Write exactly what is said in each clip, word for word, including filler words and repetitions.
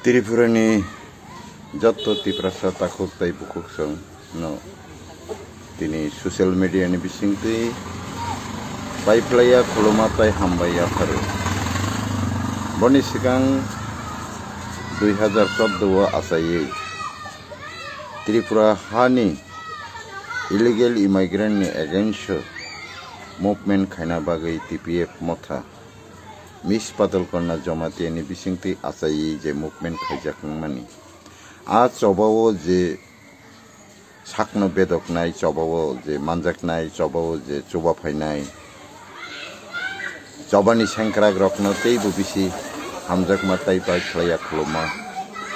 Tripurani jotto Tiprasa takhuk tei bukhuk chwng no tini social media ni bisingtwi paiphlaiya khuluma tei hambai yapharo. Boni swkang dui hazar chordo o achaiwi Tripura hani illegal immigrant ni against o movement khaina bagwi T P F motha Miss Padal Kanya Jamatia ni bisingtwi achaiwi je movement khaijak wngmani. A chobao je sakno bedoknai, chobao je manjaknai, chobao je chuba phainai, chobani sengkrak rokno teibo bisi hamjakma tei pai khlaiya khuluma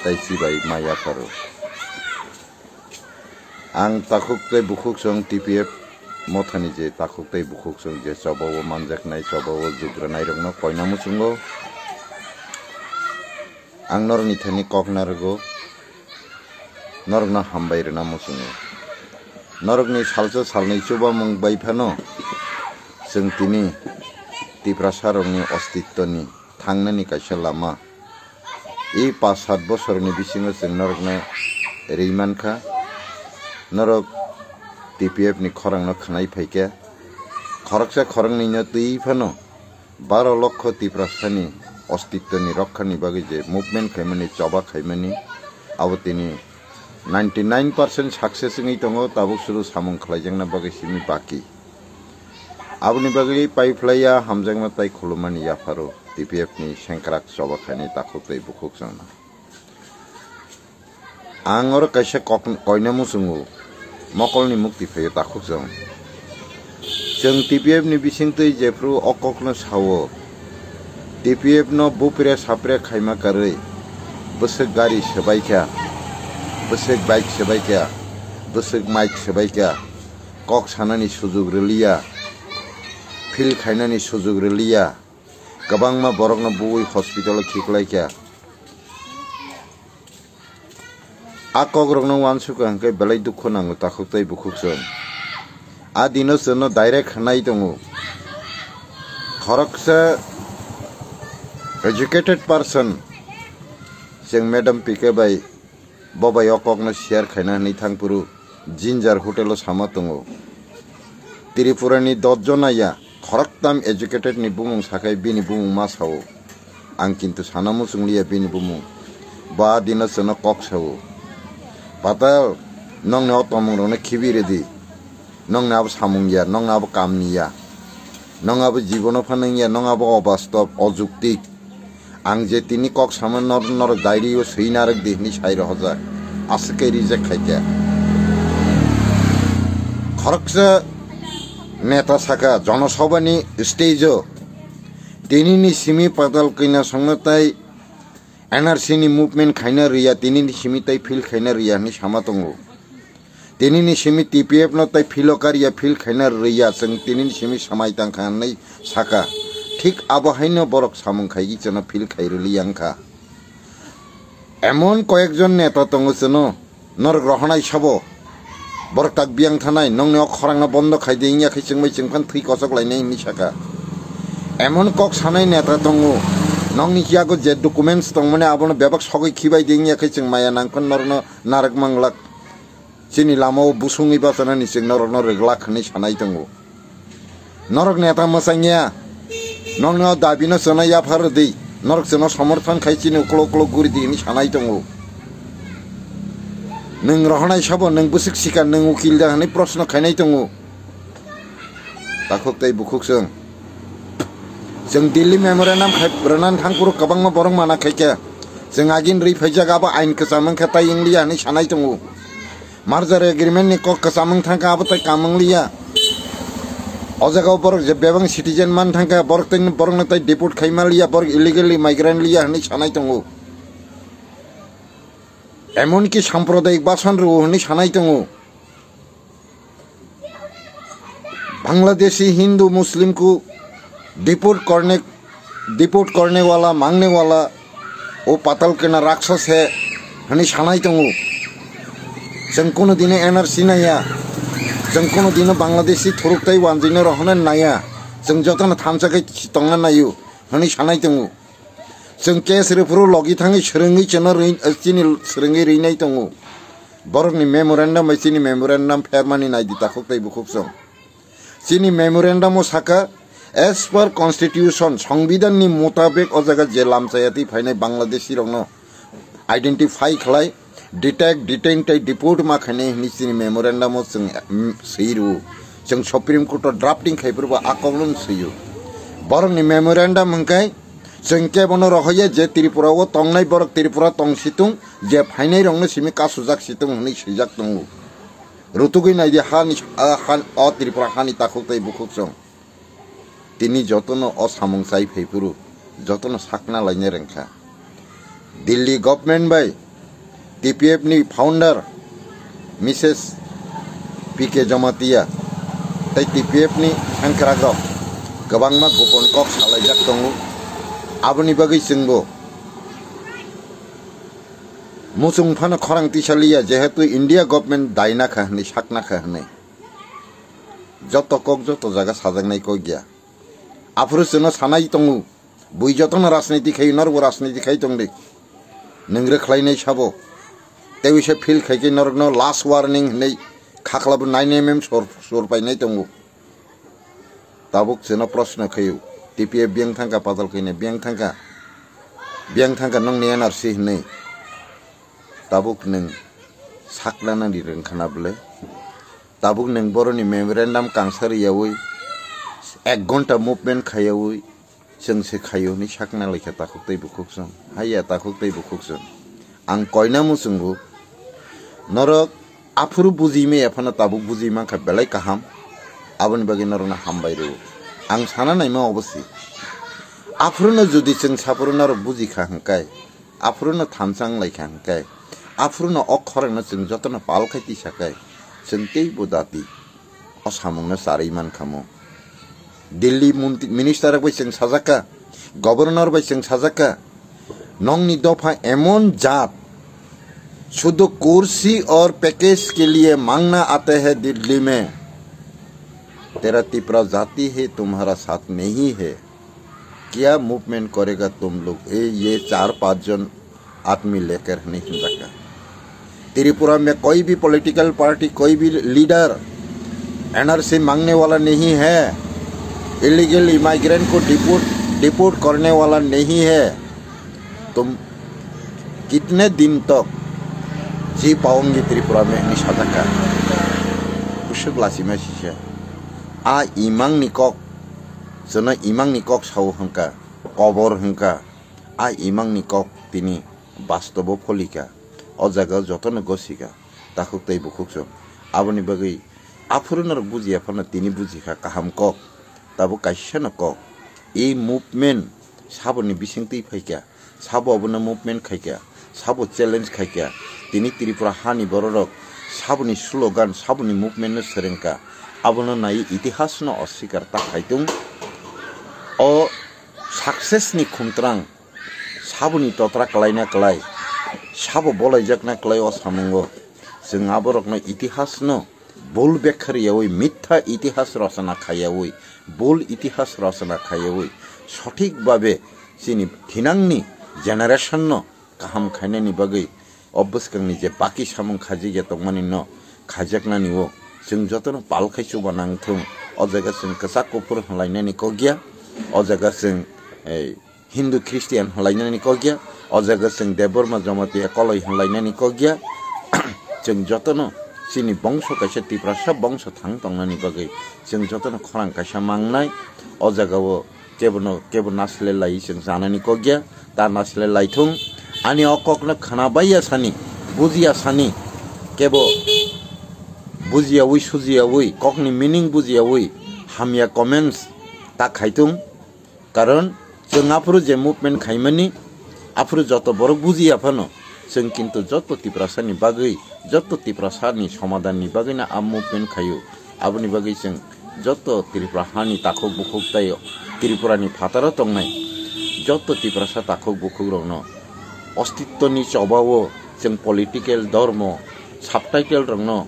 tei chibai ma yapharo. Ang takhuk tei bukhuk chwng T P F mothani je takhuk tei bukhuk chwng je chobao manjaknai, chobao jugranai rokno koina muchungo. Ang norokni thani kok narwgo, norokno hambai rwna muchungo. Norokni salsa salnwi chubamung bai phano chwng tini Tiprasa rokni ostitwni thangnani kaisa lama. I pas sat bosorni bisingo chwng norokno ri mankha. Norok T P F ni khorangno khwnai phaikha. Khoroksa khoroknwino twi phano baro lokho Tiprasani ostitwni rokhani bagwi je movement khaimani, choba khaimani, abo tini ninety nine percent success wngwi tongo, tabuk suru samung khlaijakna bagwi simi baki. Aboni bagwi paiphlaiya hamjakma tei khulumani yapharo T P F ni sengkrak choba khainai takhuk tei bukhuk chwngno. Ang oro kaisa kok koina muchungo, mokolni mukti phaio takhuk chwng. Chwng T P F ni bisingtwi jephru o kokno sao, T P F no bupre sapre khaima karwi bwswk gari swbaikha, bwswk bike swbaikha, bwswk mic swbaikha, kok sanani sujuk rwliya, phil khainani sujuk rwliya, kwbangma borokno buwi hospital o khiklaikha. A kokrokno uansukha hwnkhe belai dukhu nango takhuk tei bukhuk chwng. A dino chwngno direct hwnai tongo. Khoroksa educated person chwng Madam P K bai bo bai o kokno share khaina hwnwi thangphuru Ginger Hotel o sama tongo. Tripura ni dos jona ya khoroktam educated ni bumung sakhai bini bumung ma sao. Ang kintu sana muchungliya bini bumung. Ba dino chwngno kok sao. Patal, nongni o tomung rokno khibi rwdi. Nongni abo samung ya, nongni abo kamni ya. Nong abo jibono phanang ya, nong abo obastob, ojuktik. Ang je tini kok sama nor-, norok diary o swi narwk di hwnwi sai rohorjak. Aswk khe reject khaikha. Khoroksa neta saka Jonosabha ni stage o tini ni simi Patal Kanya songno tai N R C ni movement khaina rwya, tini ni simi tai field khaina rwya hwnwi sama tongo. Tini ni simi T P F no tai field o karya, field khaina rwya, chwng tini ni simi samai tangkha hwnwi saka. Thik abo haino borok samung khaigwi chwngno field khai rwliya wngkha. Emon koyekjon neta tongo chwngno, norok rohonai sabo. Borok tak biyang thanai, nongni o khorangno bondo khai di wngya khe chwng bai chwng phan thwi kochok lainai hwnwi saka. Emon kok sanai neta tongo, nongni yago je documents tongmani abono bebak sogwi khibai di wngya khe chwng maya nang phan norokno narwk manglak. Chini lama o busungwi bachanani chwng norokno rwglak hwnwi sanai tongo. Norok neta mwchangya, nokni o dabi no chwna yaphar rwdi, norok chwngno somorthon khai chini uklok uklok guri di hwnwi sanai tongo. Nwng rohornai sabo, nwng bwswk sikar, nwng ukil da hwnwi proshno khainai tongo. Takhuk tei bukhuk chwng. Chwng Delhi memorandum khai rwna thangphuru kwbangma borok mana khaikha. Chwng agini rwi phaijak abo ain kwcham wngkha tai wngliya hwnwi sanai tongo. Merger agreement ni kok kwcham wng thangkha abo tai kam wngliya. O jaga o borok je bebak citizen man thangkha borok tei borok no tai deport khai manliya, borok illegally migrant liya hwnwi sanai tongo. Emonki sampradayik basan rwo hwnwi sanai tongo. Bangladeshi Hindu Muslim ku deport korne, deport korne wala, mangne wala, o patal kena rakshas hai hwnwi sanai tongo. Chwng kuno dino N R C naiya, chwng kuno dino Bangladeshi thuruk tai wanjwino rohorna naiya, chwng jotono thansa khai tongna naio hwnwi sanai tongo. Chwng case rwphuru logi thangwi swrwngwi chwno rwi-, chini swrwngwi rwinai tongo. Borokni memorandum bai chini memorandum phermani naidi takhuk tei bukhuk chwng. Chini memorandum o saka, as per constitution, songbidan ni mutabek o jaga je lamchaya twi phainai Bangladeshi rokno identify khlai, detect, detain tei deport ma khainai hwnwi chini memorandum o chwng, mm, swi rwo. Chwng Supreme Court o drafting khai phuru bo a kokno swi o. Borokni memorandum hwnkhe chwng kebono rohoya je Tripura o tongnai borok Tripura tong situng, je phainai rokno simi kasujak situng hwnwi swijak tongo. Rutugwi naidi hani, a, han, o Tripura hani takhuk tei bukhuk chwng. Tini jotono o samung chai phai phuru, jotono sakna laina rwngkha. Delhi government bai T P F ni founder Missus P K Jamatia tei T P F ni sengkrak rok kwbangma gopon kok salaijak tongo. Aboni bagwi chwngbo muchung phano khorang tisaliya, jehetu India government daina kha hwnwi sakna kha hwnwi. Joto kok joto jaga sajaknai kok ya. Aphuru chwngno sanai tongo, bui jotono rajniti khai, norbo rajniti khai tongdi. Nwng rwkhlainai sabo. Tei wisa feel khai khe norokno last warning hwnwi khaklabo nine M M sor, sor painai tongo. Tabuk chwngno proshno khaio, T P F biyang thangkha, padal kaina biyang thangkha, biyang thangkha nokni N R C hwnwi. Tabuk nwng sakna nani rwngkhana bwle? Tabuk nwng boroni memorandum kangsa rwyaui, ek ghonta movement khaiyaui, chwng se khaio hwnwi sakna laikha takhuk tei bukhuk chwng. Haiya takhuk tei bukhuk chwng. Ang koina muchungo, norok aphuru buji maya phano tabuk buji mankha belai kaham. Aboni bagwi norokno hambai rwo. Ang sana naima obo se. Aphuruno jodi chwng saphuru norok buji kha hwnkhe, aphuruno thansa wng lai kha hwnkhe, aphuruno o khorangno chwng jotono pal khai tisa khe, chwng teibo dati o samungno charwi man khamo. Delhi montri, minister rok bai chwng sajak kha, governor bai chwng sajak kha, nokni dopha emon jat, sudhu kursi aur package ke liye mangna aate hai Delhi mein, tera Tipra jati hi tumhara saath nahi hai. क्या मूवमेंट करेगा तुम लोग, ये, ये चार पांच जन आदमी लेकर नहीं हिंसा का। त्रिपुरा में कोई भी पॉलिटिकल पार्टी, कोई भी लीडर एनआरसी मांगने वाला नहीं है, इलीगल इमाइग्रेंट को डिपोर्ट, डिपोर्ट करने वाला नहीं है। तुम कितने दिन तक जी पाओगे त्रिपुरा में, hwnwi sajak kha. Bwswk lachima sisa. A imang ni kok, chwngno imang ni kok sao hwnkha, kobor hwnkha. A imang ni kok tini bastobo pholikha. O jaga jotono gosika, takhuk tei bukhuk chwng. Aboni bagwi aphuru norok bujiya phano tini bujikha kaham kok. Tabuk kaisano kok. E movement saboni bisingtwi phaikha. Sabo abono movement khaikha, sabo challenge khaikha. Tini Tripura hani bororok saboni slogan, saboni movement no swrwngkha. Abono nai itihas no oswikar ta khaitung. O success ni khumtrang saboni totra kwlaina kwlai, sabo bolaijakna kwlai o samungo. Chwng aborokno itihas no bul bekha riyaui, mitha itihas rochona khaiyaui, bul itihas rochona khaiyaui, sothik babe chini thinangni generation no kaham khainani bagwi o bwskangni je baki samung khajikya tongmani no khaijaknani o chwng jotono pal khai chuba nangthung. O jaga chwng kwchak kuphur hwnlainani kokya, o jaga chwng, ei, Hindu Christian hwnlainani kokya, o jaga chwng Debbarma Jamatia koloi hwnlainani kokya. Chwng jotono chini bongso kaisa Tiprasa bongso thang tongnani bagwi chwng jotono khorang kaisa mangnai. O jagao kebono kebo nasilai lai chwng chanani kokya, ta nasilai laithung. Ani o kokno khna baiya sani, bujiya sani, kebo bujiyaui sujiyaui, kokni meaning bujiyaui hamya comments ta khaitung. Karon chwng aphuru je movement khaimani, aphuru joto borok bujiya phano, chwng kintu joto Tiprasani bagwi, joto Tiprasani somadanni bagwino a movement khaio. Aboni bagwi chwng joto Tripura hani takhuk bukhuk tei Tripurani phataro tongnai joto Tiprasa takhuk bukhukrokno ostitwni chobao chwng political, dhormo, subtitle rokno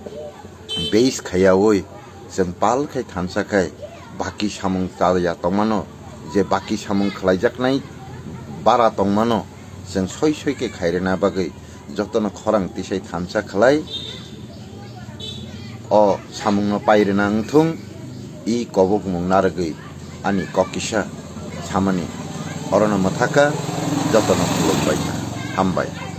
base khaiyaui chwng pal khai thansa khai baki samung chaya tongmano, je baki samung khlaijaknai bara tongmano chwng soi soi khe khairina bagwi jotono khorang tisai thansa khlai o samungno pairina wngthung, i kobokmung narwgwi ani kok kisa samani. Orono mwthaka jotono khulumbai, hambai.